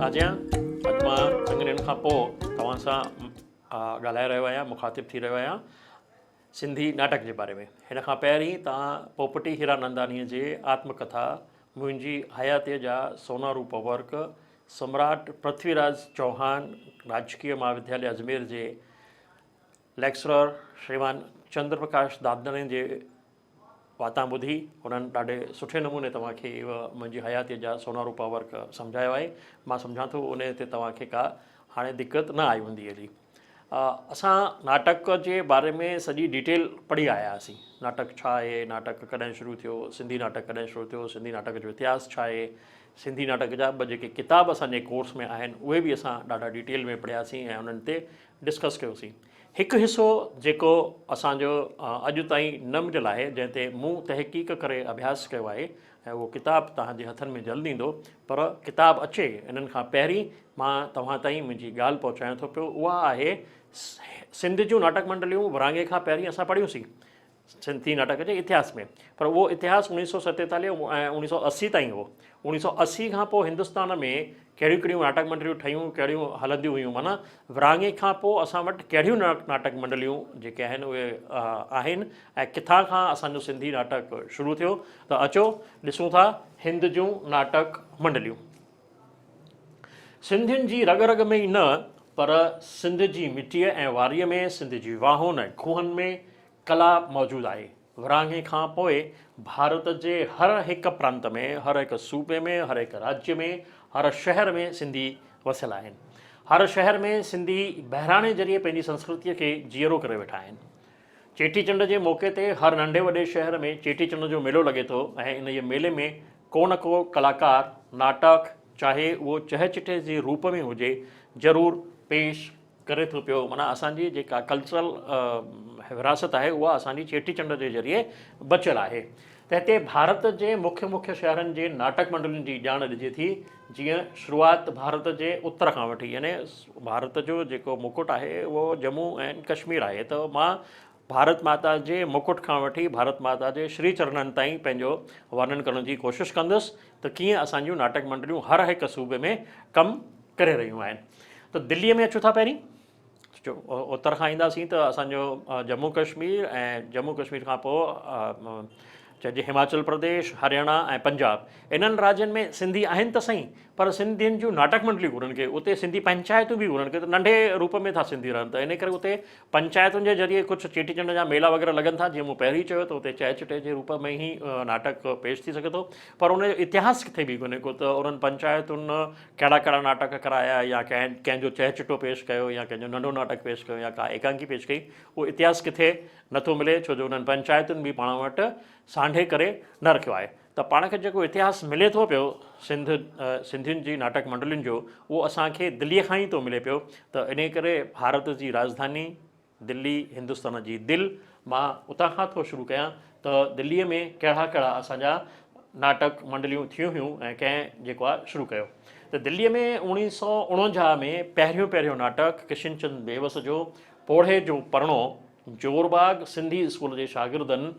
آجيان. اڄ مان چڱن ڏينهن کان پوء توهان سان ڳالهائي رهيو آهيان، مخاطب ٿي رهيو آهيان سنڌي ناٽڪ جي باري ۾. هن کان پهرين توهان پوپٽي هيراننداڻيء جي آتم ڪٿا منهنجي حياتيء جا سونا روپ ورق سمراٽ پرٿوي راج چوهان راجڪيه مهاودياليه اجمير جي ليڪچرر شريمان چندر پرڪاش دادناڻي جي واتان ٻڌي انهن ڏاڍي سٺي نموني توهان کي اهو منهنجي حياتيء جا سونا روپا ورق سمجهايو آهي. مان سمجهان ٿو انهيء تي توهان کي ڪا هاڻي دقت نه آئي هوندي هلي. اسان ناٽڪ جي باري ۾ سڄي ڊيٽيل پڙهي آيا هئاسين. ناٽڪ ڇا آهي، ناٽڪ ڪڏهن شروع ٿيو، سنڌي ناٽڪ ڪڏهن شروع ٿيو، سنڌي ناٽڪ جو اتهاس ڇا آهي، سنڌي ناٽڪ جا ٻه جيڪي ڪتاب اسان جي ڪورس ۾ آهن اهي به اسان ڏاڍا ڊيٽيل ۾ پڙهياسين ۽ انهن تي ڊسڪس ڪيوسين. هڪ حصو جيڪو اسان جو اڄ تائين نه مليل آهي جنهن تي مون تحقيق ڪري اڀياس ڪيو آهي ۽ اهو ڪتاب توهان جي هٿن ۾ جلد ايندو پر ڪتاب اچي انهن کان پهرين مان توهان تائين منهنجي ڳالهه پهچايان ٿو پيو اها آهي سنڌ جون ناٽڪ منڊليون ورهاڱي کان پهرين اسان پڙهيون سين سنڌي ناٽڪ جي اتهاس ۾ پر اهو اتهاس اوڻيهه سؤ ستيتاليهه ۽ اوڻيهه سؤ 80 تائين هو. اوڻيهه سؤ 80 کان پوء هندستان ۾ ڪهڙيون ڪهڙيون ناٽڪ منڊليون ٺهيون، ڪهڙيون هلنديون هيون معنيٰ ورهاڱي کان پوء اسان وٽ ڪهڙيون ناٽڪ منڊليون جيڪي آهن اهي آهن ۽ ڪٿان کان اسان جو سنڌي ناٽڪ شروع ٿيو ته اچو ڏسون ٿا هند جون ناٽڪ منڊليون. سنڌين جي رڳ رڳ ۾ ئي نه پر سنڌ جي مٽيء ۽ واريء ۾، سنڌ جي واهن ۽ کوهن ۾ ڪلا موجود آهي. ورهاڱي کان پوء ڀارت جي هر هڪ پرانت ۾، هر هڪ صوبي ۾، هر هڪ راجيه ۾، هر شهر ۾ سنڌي وسيل آهن. هر شهر ۾ سنڌي بهراڻي ذريعي پنهنجي سنسڪرتيء کي جيئرو ڪري ويٺا آهن. چيٽي چنڊ جي موقعي تي هر ننڍي وڏي شهر ۾ چيٽي چنڊ جو ميلو لڳي ٿو ۽ انهيء ميلي ۾ ڪو نه ڪو ڪلاڪار ناٽڪ چاهي اهو چهچٽي جي روپ ۾ هجي ضرور پيش ڪري ٿو پيو معنيٰ اسان جي جيڪا ڪلچرل وراثت آهي اها اسان جي چيٽي چنڊ جي ذريعي بچيل آهي ته هتي ڀارت جي مکيه مکيه شهرن جي ناٽڪ منڊلين جي ڄاڻ ڏجي ٿي جيئن شروعات ڀارت جي اتر کان وٺي يعني ڀارت جو جيڪو مڪٽ آهي اهو ڄمون ۽ ڪشمير آهي ته مان ڀارت ماتا جي مڪٽ کان وٺي ڀارت ماتا جي شري چرنن تائين پنهنجو ورنن ڪرڻ جي ڪوشش ڪندس ته ڪيئن اسان جون ناٽڪ منڊليون هر هڪ صوبي ۾ ڪم ڪري رهيون آهن ته دليء ۾ اچون ٿا پهرين اتر کان اينداسين ته اسان جو ڄمون ڪشمير ۽ ڄمون ڪشمير کان پوء چئجي هماچل پرديش هرياڻا ۽ پنجاب انهن راجين ۾ سنڌي آهن ته سهي پر سنڌين جون ناٽڪ منڊليون ڪونهن ڪي اتي سنڌي پنچائتون به ڪونهن ڪي ته ننڍي روپ ۾ ٿا سنڌي رهن ته ان ڪري اتي پنچائتن جي ذريعي ڪجهه چيٽي چنڊ جا ميلا وغيره لڳن ٿا جيئن مون پهرين چيو ته اتي چهه چٽي جي روپ ۾ ئي ناٽڪ پيش ٿي سگهي ٿو پر ان جو اتهاس ڪٿي به ڪونهي ڪو ته انهن پنچائتن ڪهڙا ڪهڙا ناٽڪ ڪرايا يا ڪنهن ڪنهن جو چهه چٽو پيش ڪيو يا ڪنهن جو ننڍو ناٽڪ پيش ڪيو يا ڪا ايڪانڪي پيش ڪئي اهو اتهاس ڪٿي نٿو ملي ڇو جو انهن پنچائتن به پاڻ وٽ سانڍي ڪري نه رکيو آهي ته پاڻ کي جيڪو اتهاس ملي ٿو پيو سنڌ سنڌين جي ناٽڪ منڊلين جو اهو اسان کي دليء کان ئي ٿو ملي پيو ته انهيء ڪري ڀارت جي راڄڌاني دلي هندستان جي دل مان اتان کان ٿو شروع ڪيان ته دليء ۾ ڪهڙا ڪهڙا اسان جا ناٽڪ منڊليون ٿيون هيون ۽ ڪنهن جيڪو آهي شروع ڪيو ته دليء ۾ 1949 ۾ پهريون پهريون ناٽڪ ڪشن چند بيوس جو پوڙهي جو پرڻو جورباغ سنڌي اسڪول جي شاگردن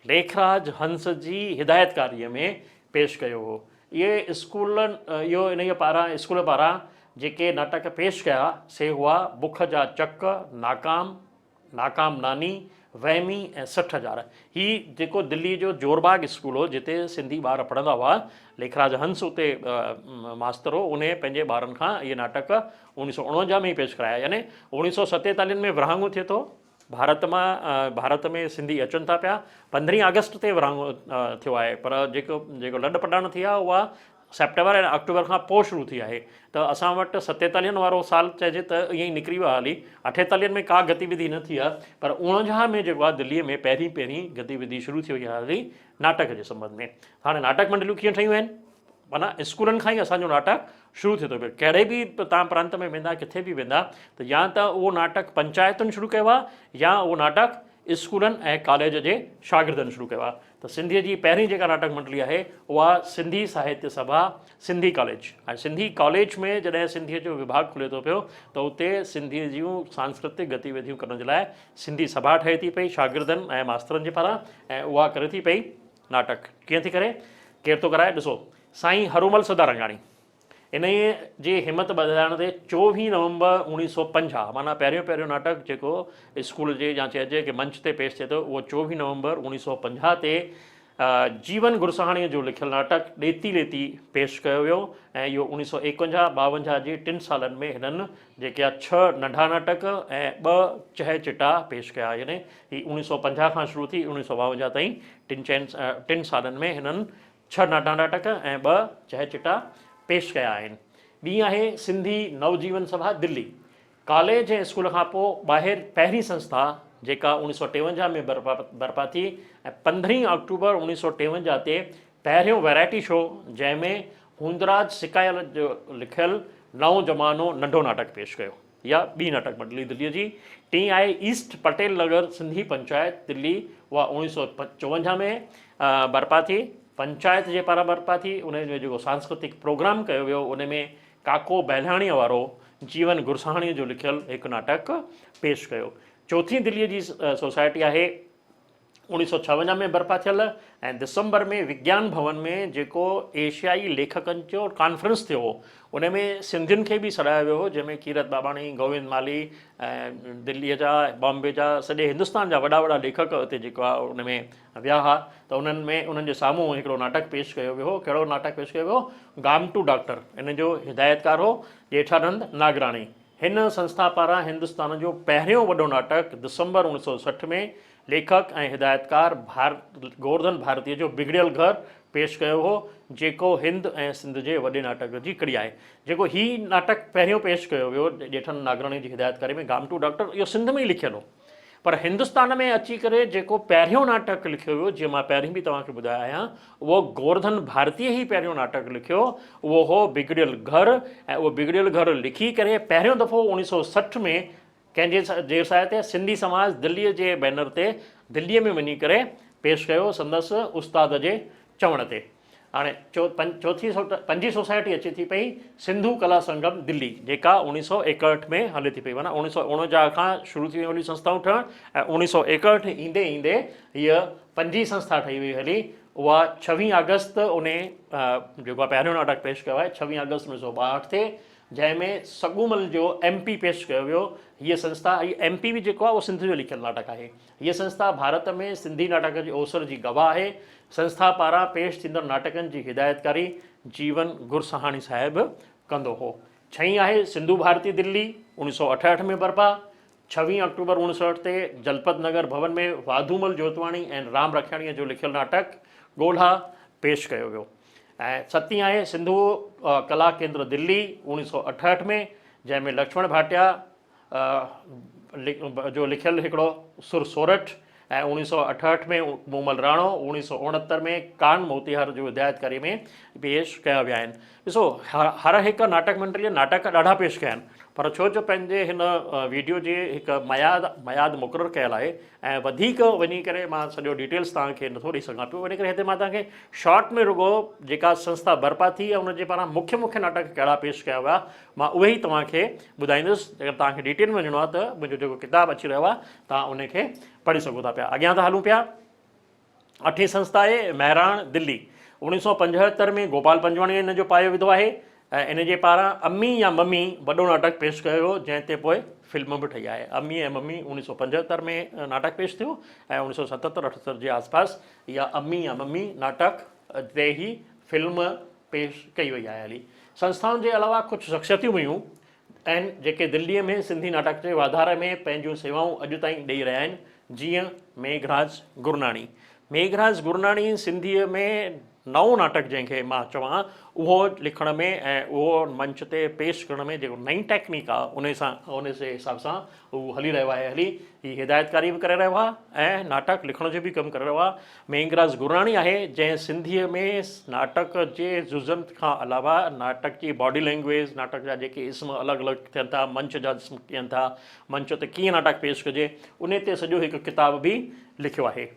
ليکراج هنس جي هدايتڪاريء ۾ پيش ڪيو هو. اهي اسڪولن اهو انهيء پاران اسڪول پاران جيڪي ناٽڪ پيش ڪيا سي هئا بک جا چڪ، ناڪام، ناڪام ناني، وهمي ۽ 60 هزار. هي جيڪو دلي جو جورباغ اسڪول هو جتي سنڌي ٻار پڙهندا هئا، ليکراج هنس اتي ماستر هو، انهيء پنهنجي ٻارن کان اهي ناٽڪ 1949 ۾ ئي پيش ڪرايا يعني 1947 ۾ ورهاڱو ٿئي ٿو. ڀارت مان ڀارت ۾ سنڌي اچن ٿا پيا پندرهين آگسٽ تي ورهاڱو ٿيو آهي پر جيڪو جيڪو لڏ پڏاڻ ٿي آهي اها سيپٽمبر ۽ آڪٽوبر کان پوء شروع ٿي آهي ته اسان وٽ ستيتاليهن وارو سال چئجي ته ائين ئي نڪري ويو هلي اٺيتاليهن ۾ ڪا گتيوڌي نه ٿي آهي پر اوڻونجاهه ۾ جيڪو آهي دليء ۾ پهرين پهرين گتيوڌي شروع ٿي وئي آهي هلي ناٽڪ جي سنٻنڌ ۾ هاڻي ناٽڪ منڊليون ڪيئن ٺهيون آهن معنيٰ اسڪولن کان ئي اسان جو ناٽڪ شروع ٿئي ٿو پيو. ڪهڙي به توهان پرانت ۾ ويندا، ڪٿي به ويندا ته يا ته اهو ناٽڪ پنچائتن شروع ڪيو آهي يا اهو ناٽڪ اسڪولن ۽ ڪاليج جي شاگردن شروع ڪيو آهي ته سنڌيء جي پهرين جيڪا ناٽڪ منڊلي آهي اها سنڌي ساهتيه سڀا سنڌي ڪاليج ۽ سنڌي ڪاليج ۾ جڏهن سنڌيء جو وڀاڳ کلي ٿو پيو ته اتي سنڌيء جون سانسڪرتڪ گتيوڌيون ڪرڻ جي لاء سنڌي سڀا ٺهي ٿي پئي شاگردن ۽ ماسترن جي پاران ۽ اها ڪري ٿي پئي ناٽڪ ڪيئن ٿي ڪري؟ ڪير ٿو ڪرائي؟ ڏسو سائين هرومل سدارنگاڻي انهيء جي همت ٻڌائڻ تي چوويهه نومبر 1950 معنيٰ پهريون پهريون ناٽڪ جيڪو اسڪول جي يا چئجي ڪي منچ تي پيش ٿئي ٿو اهو چوويهه نومبر 1950 تي جيون گرسهاڻيء جو لکيل ناٽڪ ڏيتي ليتي پيش ڪيو ويو ۽ اهو 1951 52 جي ٽن سالن ۾ هنن جيڪي آ ڇهه ننڍا ناٽڪ ۽ ٻه چهه چٽا پيش ڪيا يعني هي 1950 کان شروع ٿي 1952 تائين ٽن چئن ٽن سالن ۾ هنن ڇهه ننڍا ناٽڪ ۽ ٻه چهه چٽا پيش ڪيا آهن. ٻي آهي سنڌي نوجيون سڀا دلي. ڪاليج ۽ اسڪول کان پوء ٻاهر پهرين سنسٿا جيڪا 1953 ۾ برپا ٿي ۽ پندرهين آڪٽوبر 1953 تي پهريون ويرائٽي شو جنهن ۾ هوندراج سڪايل جو لکيل نئون زمانو ننڍو ناٽڪ پيش ڪيو. يا ٻي ناٽڪ منڊلي دليء جي، ٽين آهي ايسٽ پٽيل نگر سنڌي پنچائت دلي اها 1954 ۾ برپا ٿي، پنچائت جي پاران برپا ٿي، ان ۾ جيڪو سانسڪرتڪ پروگرام ڪيو ويو ان ۾ ڪاڪو بهلاڻيء وارو جيون گرسهاڻيء جو لکيل هڪ ناٽڪ پيش ڪيو. چوٿين دليء جي سوسائٽي آهي 1956 ۾ برپا ٿيل ۽ ڊسمبر ۾ وگيان ڀون ۾ جيڪو ايشيائي ليکڪن جو ڪانفرنس ٿيو هو ان ۾ سنڌين کي به سڏايو ويو هو جنهن ۾ ڪيرت ٻاٻاڻي، گووند مالهي ۽ دليء جا، بامبي جا سڄي هندستان جا وڏا وڏا ليکڪ اتي جيڪو آهي ان ۾ ويا هئا ته انهن ۾ انهن جي سامهون هڪڙو ناٽڪ پيش ڪيو ويو هو. ڪهڙو ناٽڪ پيش ڪيو ويو هو؟ گامٽو ڊاڪٽر ان جو هدايتڪار هو ڄيٺانند ناگراڻي. هن سنسٿا پاران هندستان جو پهريون وڏو ناٽڪ ڊسمبر 1960 ۾ ليکڪ ۽ هدايتڪار گورڌن ڀارتيء جو بگڙيل گهر پيش ڪيو هو، جيڪو هند ۽ سنڌ جي وڏي ناٽڪ جي ڪڙي آهي. جيڪو هي ناٽڪ پهريون پيش ڪيو ويو ڄيٺن ناگراڻي جي هدايتڪاري ۾ گامٽو ڊاڪٽر اهو سنڌ ۾ ئي لکيل هو. پر هندستان ۾ اچي ڪري جيڪو پهريون ناٽڪ لکيو ويو، جيئن مان پهرين به توهان کي ٻڌايو آهيان، اهو گورڌن ڀارتيء ئي پهريون ناٽڪ لکيو، اهو هو بگڙيل گهر ۽ اهو بگڙيل گهر لکي ڪري پهريون دفعو 1960 ۾ ڪنهن جي زير سايي تي سنڌي سماج دليء جي بينر تي دليء ۾ وڃي ڪري پيش ڪيو سندس استاد جي چوڻ تي. هاڻي چوٿين پنجين سوسائٽي اچي ٿي پئي سنڌو ڪلا سنگم دلي جيڪا 1961 ۾ هلي ٿي پئي معنيٰ 1949 کان شروع ٿي ويون هلي سنسٿائون ٺهڻ ۽ 1961 ايندي ايندي هيء پنجين سنسٿا ٺهي وئي هلي اها ڇويهين آگسٽ انهي جيڪو آهي پهريون ناٽڪ پيش ڪيو آهي ڇويهين آگسٽ 1962 تي جنهن ۾ سڳومل جو ايم پي پيش ڪيو ويو. هيء سنسٿا، هيء ايم پي به جيڪو آهي اهو سنڌ جو لکيل ناٽڪ آهي. هيء سنسٿا ڀارت ۾ سنڌي ناٽڪ جي اوسر جي گواهه آهي. سنسٿا پاران پيش ٿيندڙ ناٽڪن جي هدايتڪاري جيون گرسهاڻي صاحب ڪندو هو. ڇهين آهي سنڌو ڀارتي دلي، 1968 ۾ برپا، ڇويهين آڪٽوبر 1960 تي جلپت نگر ڀون ۾ واڌومل جوتواڻي ۽ رام رکياڻيء جو لکيل ناٽڪ ڳولها پيش ڪيو ويو ۽ ستين آهي سنڌو ڪلا ڪيندر دلي 1968 ۾ جنهن ۾ لڇمڻ ڀاٽيا جو لکيل هڪڙو سر سورٺ ۽ 1968 ۾ مومل راڻو 1969 ۾ ڪان موتيهار جو هدايتڪاري ۾ پيش ڪيا ويا آهن. ڏسو هر هڪ ناٽڪ منڊليء ناٽڪ ڏاڍا پيش ڪيا آهن پر ڇو جو پنهنجي هن ويڊيو جي هڪ معياد معياد مقرر ڪيل آهي ۽ وڌيڪ وڃي ڪري مان سڄو ڊيٽيلس توهان کي نٿو ڏئي سگهان پيو ان ڪري هتي مان توهان کي شارٽ ۾ رڳو جيڪا سنسٿا برپا ٿي ۽ ان جي پاران مکيه مکيه ناٽڪ ڪهڙا پيش ڪيا ويا مان اهي ئي توهان کي ٻڌائيندس جيڪر توهان کي ڊيٽيل ۾ وڃڻو آهي ته منهنجو جيڪو ڪتاب اچي رهيو آهي توهان ان کي پڙهي سگهو ٿا پيا. اڳيان ٿا هلون پيا. اٺين سنسٿا آهي مهراڻ دلي. 1975 ۾ گوپال پنجواڻيء ان جو پايو وڌو آهي ۽ ان جي پاران امي يا ممي وڏو ناٽڪ پيش ڪيو ويو جنهن تي پوء فلم به ٺهي آهي. امي ۽ ممي 1975 ۾ ناٽڪ پيش ٿيو ۽ 1977 78 جي آس پاس اها امي يا ممي ناٽڪ تي هي فلم پيش ڪئي وئي آهي. هلي سنسٿائن جي علاوه ڪجهه شخصيتون به هيون آهن جيڪي دليء ۾ سنڌي ناٽڪ جي واڌاري ۾ پنهنجون سيوائون اڄ تائين ڏئي رهيا آهن جيئن ميگهراج گرناڻي. ميگهراج گرناڻي سنڌيء ۾ نئون ناٽڪ جنهن کي مان چوان اهو لکڻ ۾ ۽ اهو منچ تي پيش ڪرڻ ۾ جيڪو نئين ٽيڪنيڪ آهي ان سان ان جي حساب سان هو هلي رهيو آهي هلي هي هدايتڪاري به ڪري رهيو آهي ۽ ناٽڪ لکڻ جو به ڪم ڪري رهيو آهي. مينگراج گرناڻي آهي جنهن سنڌيء ۾ ناٽڪ جي جزن کان علاوه ناٽڪ جي باڊي لينگويج، ناٽڪ جا جيڪي اسم الڳ الڳ ٿين ٿا، منچ جا اسم ٿين ٿا، منچ تي ڪيئن ناٽڪ پيش ڪجي، انهي تي سڄو هڪ ڪتاب به لکيو آهي.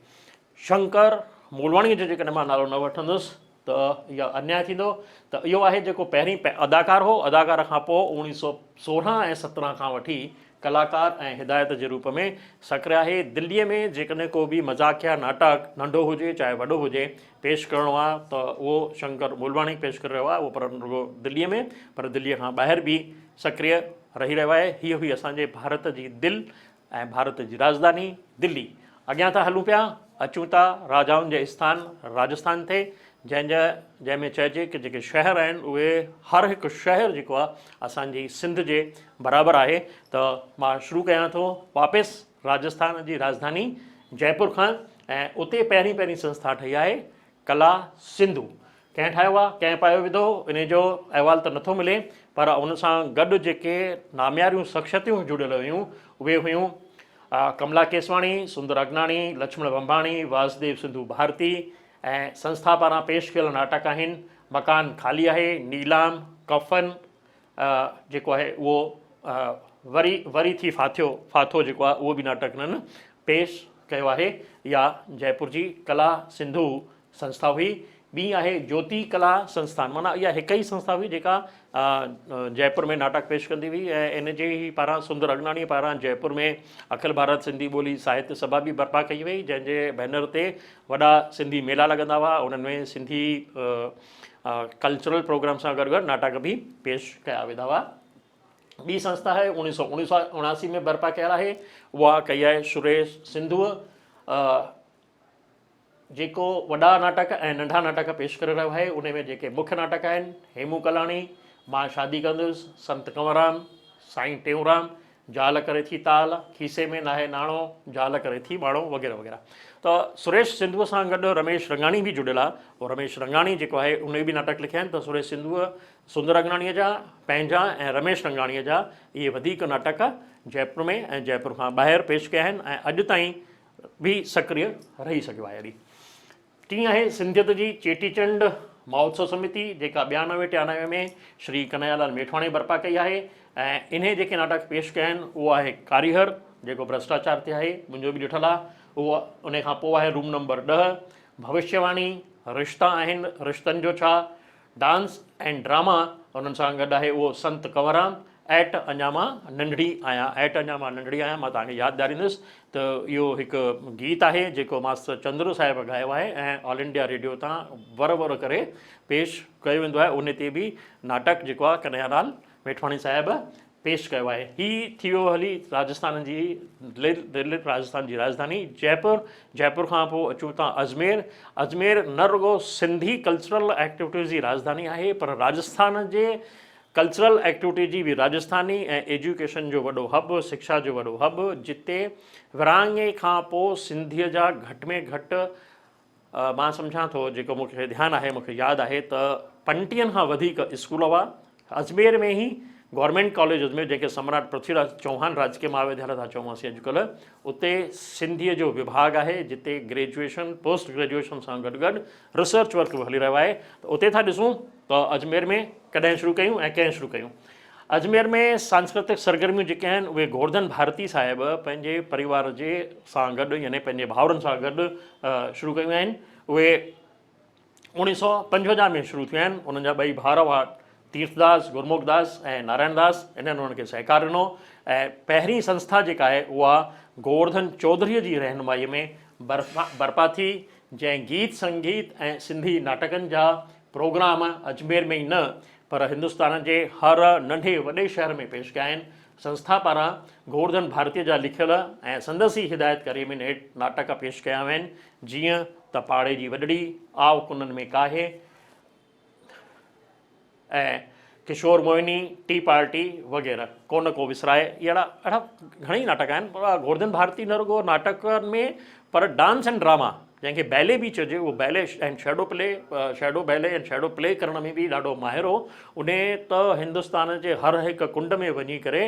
شنڪر مولواڻيء جو جيڪڏهن مان نالو نه وٺندس ته اهو انياء ٿيندو ته اهو آهي جيڪو پهرين اداڪار هو، اداڪار کان پوء 1916 ۽ 17 کان وٺي ڪلاڪار ۽ هدايت جي روپ ۾ سڪريه آهي. دليء ۾ جيڪڏهن ڪو به مذاقيه ناٽڪ ننڍو هجي چاهي وڏو هجي پيش ڪرڻو آهي ته اهو شنڪر مولواڻي پيش ڪري رهيو آهي اهو پر نه رڳو دليء ۾ پر دليء کان ٻاهر به سڪريه رهي رهيو آهي. هيء هئي اسان جي ڀارت جي دل ۽ ڀارت جي راڄڌاني دلي. اڳيان ٿا هلون پيا، اچون ٿا راجائن جي اسٿان راجسٿان تي، جنهن جا جنهن ۾ چئجي ڪه جيڪي شهر آهن اهي هر هڪ شهر جيڪو آهي اسان جي سنڌ جي برابر آهي ته مان شروع ڪيان ٿو واپس راجسٿان جي راڄڌاني جئپور کان ۽ اتي پهرين پهرين سنسٿا ٺهي آهي ڪلا سنڌو ڪنهن ٺاهيو آهي ڪنهن پايو وڌو انهي جو احوال ته نٿو ملي پر ان سان گڏ جيڪي نامياريون شخصيتون جڙيل هيون اهي هيون ڪملا ڪيسواڻي، سندر اگناڻي، لڇمڻ ڀمڀاڻي، واسديو سنڌو ڀارتي ۽ سنسٿا پاران پيش ڪيل ناٽڪ آهن مڪان خالي آهي، نيلام، ڪفن جيڪو آهي اهو وري وري ٿي ڦاٿيو ڦاٿو جيڪو آهي اهو به ناٽڪ هنن پيش ڪيو آهي اها جئپور جي ڪلا سنڌو سنسٿا هئي. ٻي آهي جوتي ڪلا سنسٿان معنيٰ اها هڪ ئي سنسٿا هئي جيڪا جئپور ۾ ناٽڪ پيش ڪندي هئي ۽ ان جي ئي پاران سندر اگناڻيء پاران جئپور ۾ اکل ڀارت سنڌي ٻولي ساهتيه سڀا به برپا ڪئي وئي جنهن جي بينر تي وڏا سنڌي ميلا لڳندا هئا انهن ۾ سنڌي ڪلچرل پروگرام سان گڏ گڏ ناٽڪ به پيش ڪيا ويندا هئا. ٻي سنسٿا آهي اوڻيهه سو 1979 ۾ برپا ڪيل آهي اها ڪئي آهي سريش سنڌوء. جيڪو وڏا ناٽڪ ۽ ننڍا ناٽڪ پيش ڪري رهيو آهي، انهي ۾ جيڪي مکيه ناٽڪ آهن، هيمون ڪلاڻي، مان شادي ڪندس، سنت ڪنوررام، سائين ٽيئونرام، جال ڪري ٿي تال، کيسي ۾ ناهي ناڻو، جال ڪري ٿي ٻاڻو وغيره وغيره. ته سريش سنڌوء سان گڏ رميش رنگاڻي به جڙيل آهي. اهو رميش رنگاڻي جيڪو آهي انهي به ناٽڪ لکيا آهن ته سريش سنڌوء سندر اگناڻيء جا، پنهنجا ۽ رميش رنگاڻيء جا اهي وڌيڪ ناٽڪ جئپور ۾ ۽ جئپور کان ٻاهر پيش ڪيا آهن ۽ اڄ تائين به سڪريه رهي سگهيو آهي. اهڙي ٽين آهي سنڌيت جي چيٽي چنڊ مهوتسو سميتي جيڪا ٻيانوي ٽيانوي ۾ شري ڪنهيا لال ميٺواڻي برپا ڪئي آهي ۽ انهي جيڪي ناٽڪ پيش ڪيا آهن اهو آهي ڪاريهر جيڪو ڀرشٽاچار تي آهي منهنجو به ڏٺل آهي اهو انهي کان پوء آهي روم نمبر 10 ڀوشيه واڻي رشتا آهن رشتن جو ڇا ڊانس ۽ ڊراما انهن سان گڏ آهي اهو سنت ڪنوررام ائٽ اڃا مان ننڍڙي آهيان ائٽ اڃا مان ننڍڙي آهيان مان توهان کي ياد ڏياريندس ته اهو هڪ گيت آهي جيڪو ماستر چندر صاحب ڳايو آهي ۽ آل انڊيا ريڊيو تان ور ور ڪري پيش ڪيو ويندو آهي ان تي به ناٽڪ جيڪو آهي ڪنهيا لال ميٺواڻي صاحب پيش ڪيو آهي. هي ٿي ويو هلي راجسٿان جي راجسٿان جي راڄڌاني جئپور، جئپور کان پوء اچون ٿا اجمير، اجمير نه رڳو سنڌي ڪلچرل ايڪٽيوٽيز جي راڄڌاني آهي پر راجسٿان جي ڪلچرل ايڪٽيوٽي جي به راڄسٿاني ۽ ايجوڪيشن جو وڏو هب، شڪشا جو وڏو هب، جتي ورهاڱي کان پوء سنڌيء جا گهٽ ۾ گهٽ مان سمجهان ٿو جيڪو مون کي ڌيان آهي مون کي ياد آهي ته پنٽيهن کان وڌيڪ اسڪول هئا اجمير ۾ ئي گورنمينٽ ڪاليج اجمير جنهن کي سمراٽ پرٿوي راج چوهان راجڪيه مهاودياليه ٿا چئون اسين اڄڪلهه اتي سنڌيء جو وڀاڳ آهي جتي گريجوئيشن پوسٽ گريجوئيشن سان گڏ گڏ ريسرچ ورڪ به هلي رهيو آهي ته اتي ٿا ڏسون ته اجمير ۾ ڪڏهن شروع ڪيون ۽ ڪنهن شروع ڪيون اجمير ۾ سانسڪرتڪ سرگرميون جيڪي آهن اهي گورڌن ڀارتي صاحب پنهنجي پريوار جي سان گڏ يعني پنهنجي ڀائرن سان گڏ شروع ڪيون آهن اهي 1955 ۾ شروع ٿيون آهن انهن جا ٻئي ڀائر هئا تيرٿداس گرمک داس ۽ نارائڻ داس انهن انهن کي سهڪار ڏنو ۽ پهرين سنسٿا جيڪا آهي اها گورڌن چوڌريء جي رهنمائيء ۾ برپا ٿي جنهن گيت سنگيت ۽ سنڌي ناٽڪن جا پروگرام اجمير ۾ ئي نه پر هندستان جي هر ننڍي وڏي شهر ۾ پيش ڪيا آهن. سنسٿا پاران گوورڌن ڀارتيء جا لکيل ۽ سندس ئي هدايتڪاريء ۾ نيٺ ناٽڪ پيش ڪيا ويا آهن، جيئن ته پاڙي جي وڏڙي، آء ڪنن ۾ ڪاهي ۽ ڪشور موهني، ٽي پارٽي وغيره. ڪونه ڪو وسرائي اهڙا اهڙا گهڻئي ناٽڪ آهن. پر گوورڌن ڀارتي نه رڳو ناٽڪن ۾ پر ڊانس اينڊ ڊراما جنهن کي بيلي به چئجي اهو ballet ۽ shadow play shadow ballet ۽ shadow play ڪرڻ ۾ به ڏاڍو ماهر هو انهي ته هندستان جي هر هڪ ڪنڊ ۾ وڃي ڪري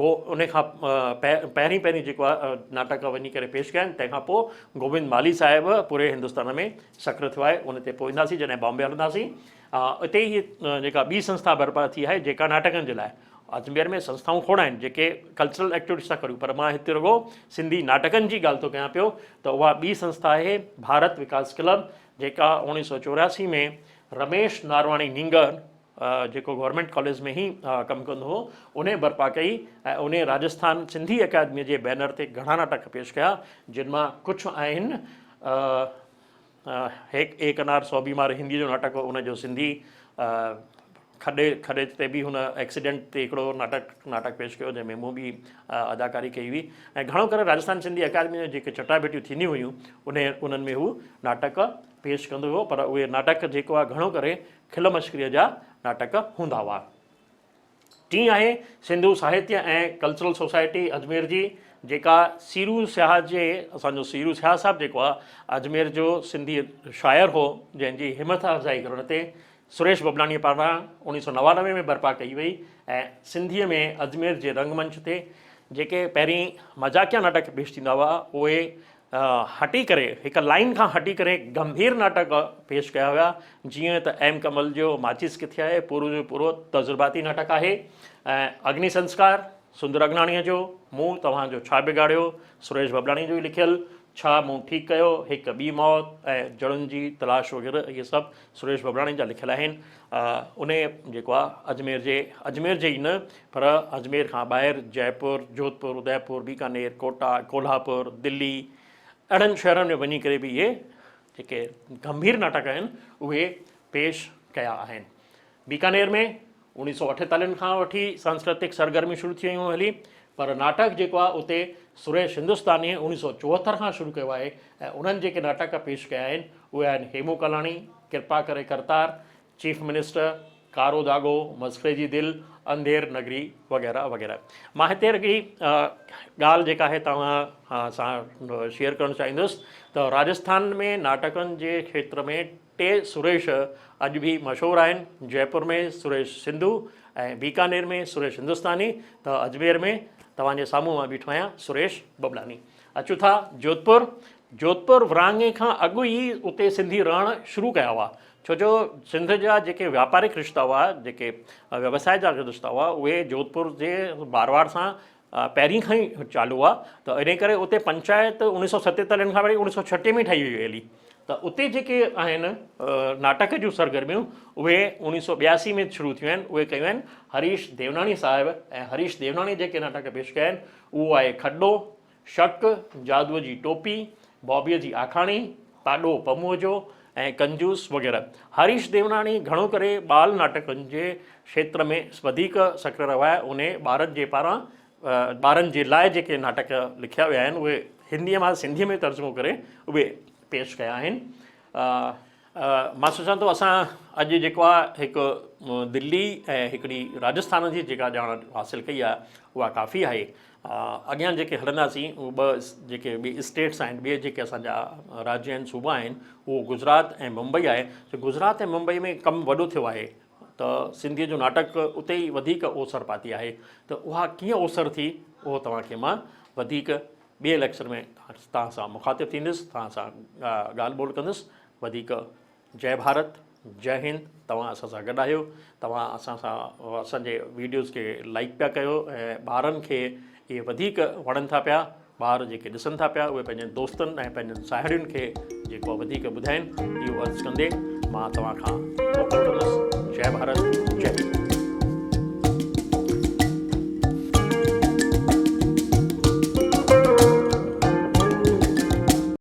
گو انهي کان پهرين پهرين جيڪو آهي ناٽڪ وڃي ڪري پيش ڪيا آهن تنهن کان پوء گوبند مالهي صاحب پوري هندستان ۾ سڪر ٿيو آهي ان تي پوء اينداسين جڏهن بامبي هلنداسين اتي ئي جيڪا ٻي سنسٿا برپا ٿي آهي جيڪا ناٽڪن جي لاء اجمير ۾ سنسٿائون کوڙ آهن جيڪي ڪلچرل ايڪٽيوٽيز ٿا ڪريون پر مان هتي رڳو سنڌي ناٽڪن جي ڳالهه ٿو ڪيان پيو ته اها ٻي سنسٿا آهي ڀارت وڪاس ڪلب جيڪا 1984 ۾ رميش نارواڻي نينگر جيڪو گورنمينٽ ڪاليج ۾ ئي ڪم ڪندو هو، انهي برپا ڪئي ۽ انهي راجسٿان سنڌي اڪادميء جي بينر تي گهڻا ناٽڪ پيش ڪيا، جن مان ڪجهه آهن، هيڪ ايڪ انار سو بيمار هنديء جو ناٽڪ هو، ان جو سنڌي کڏي کڏي تي به هن ايڪسيڊنٽ تي هڪڙو ناٽڪ ناٽڪ پيش ڪيو، جنهن ۾ مون به اداڪاري ڪئي هئي ۽ گهڻو ڪري راجسٿان سنڌي اڪادميء جون جيڪي چٽاڀيٽيون ٿينديون هيون، انهي انهن ۾ هو ناٽڪ پيش ڪندو هو، پر اهي ناٽڪ جيڪو آهي گهڻو ڪري کل مشڪريء جا ناٽڪ هوندا هئا. ٽين آهي سنڌو ساهتيه ۽ ڪلچرل سوسائٽي اجمير جي، جيڪا سيرو سياح جي اسان جو سيرو سياح صاحب جيڪو آهي اجمير جو سنڌي شاعر هو، جنهن جي همٿ افزائي ڪرڻ تي سريش ببلاڻيء پاران 1999 ۾ برپا ڪئي وئي ۽ سنڌيء ۾ اجمير جي رنگ منچ تي جيڪي پهرين مذاقيه ناٽڪ پيش ٿيندا هئا اهي هٽي ڪري هڪ لائين کان هٽي ڪري گنڀير ناٽڪ پيش ڪيا ويا جيئن ته ايم ڪمل جو ماچيس ڪٿي آهي پورو جو پورو تجرباتي ناٽڪ آهي ۽ اگني سنسڪار سندر اگناڻيء جو مون توهان جو ڇا بگاڙيو سريش ببلاڻيء جو ئي لکيل ڇا مون ٺيڪ ڪيو هڪ ٻي موت ۽ جڙن جي تلاش وغيره اهي سڀ سريش ببلاڻي جا لکيل آهن انهي جيڪو آهي اجمير جي اجمير جي ئي نه پر اجمير کان ٻاهر جئپور، جوڌپور، اديپور، بيڪانير، ڪوٽا، ڪولهاپور، دلي اهڙن شهرن ۾ وڃي ڪري به اهي جيڪي گنڀير ناٽڪ آهن اهي پيش ڪيا آهن. بيڪانير ۾ اوڻيهه سئو اٺيتاليهن کان وٺي سانسڪرتڪ سرگرميون شروع ٿي ويون هلي پر ناٽڪ جيڪو آهي اتي سريش هندستانيء اوڻيهه سئو چوهتر کان شروع ڪيو آهي ۽ انهن جيڪي ناٽڪ پيش ڪيا آهن اهي آهن هيمون ڪالاڻي، ڪرپا ڪري ڪرتار، چيف منسٽر، ڪارو ڌاڳو، مسخري جي دل، انڌير نگري وغيره وغيره. مان هتي رڳي ڳالهه جيڪا آهي توهان سان شيئر ڪرڻ چاهيندس ته راجسٿان ۾ ناٽڪن جي کيتر ۾ ٽي سريش اڄ به مشهور آهن، جئپور ۾ سريش سنڌو ۽ بيڪانير ۾ سريش هندستاني ته اجمير ۾ توهان جي سامهون مان بيٺو آهيان سريش ببلاڻي. اچون ٿا جوڌپور، جوڌپور ورهاڱي کان اڳ ئي اتي سنڌي رهڻ شروع ڪيا هئا، ڇو جو سنڌ جا جيڪي واپارڪ رشتا هئا، جيڪي ويوساء جا رشتا هئا، اهي جوڌپور جي مارواڙ سان پهرين کان ئي چالو هئا ته انهي ڪري اتي پنچائت اوڻيهه سؤ ستيتاليهن کان وٺي اوڻيهه سؤ ڇٽيهه ۾ ٺهي وئي هلي ته اتي جيڪي آهن ناٽڪ جون سرگرميون اهي اوڻيهه سؤ ٻياسي ۾ شروع ٿيون آهن اهي ڪيون آهن هريش ديوناڻي صاحب ۽ هريش ديوناڻي جيڪي ناٽڪ پيش ڪيا آهن اهو آهي کڏو، شڪ، جادوء جي ٽوپي، بابيء جي آکاڻي، پاڏو پموء جو ۽ ڪنجوس وغيره. هريش ديوناڻي گهڻو ڪري ٻال ناٽڪن جي کيتر ۾ وڌيڪ سڪريه رهيو آهي. انهي ٻارن جي پاران ٻارن جي لاء جيڪي ناٽڪ لکيا ويا آهن، اهي هنديء مان سنڌيء ۾ ترجمو ڪري اهي پيش ڪيا آهن. مان سوچان ٿو اسان اڄ جيڪو آهي هڪ دلي ۽ هڪڙي راجسٿان جي جيڪا ڄاڻ حاصل ڪئي آهي اها ڪافي آهي. اڳيان جيڪي هلنداسين اهي ٻه جيڪي ٻي اسٽيٽس آهن ٻي جيڪي اسان جا راجيه آهن صوبا آهن اهو گجرات ۽ ممبئي آهي ته گجرات ۽ ممبئي ۾ ڪم وڏو ٿيو آهي ته سنڌيء جو ناٽڪ اتي ئي وڌيڪ اوسر پاتي آهي ته اها ڪيئن اوسر ٿي اهو توهان کي مان وڌيڪ ٻئي ليڪچر ۾ توهان سان مخاطب ٿيندس توهان سان ڳالهه ٻولهه ڪندس وڌيڪ جئه ڀارت جئه هند توهان اسان سان گڏ آهيو توهان اسان سان اسان جي ويڊيوز کي لائڪ پيا ڪيو ۽ ٻارن کي اهي وڌيڪ وڻن ٿا پيا ٻار جيڪي ڏسن ٿا پيا اهي پنهنجن دوستن ۽ پنهنجن ساهيڙين کي جيڪو وڌيڪ ٻڌائين اهو عرض ڪندي مان توهان کان موڪل ڪندس جئه ڀارت.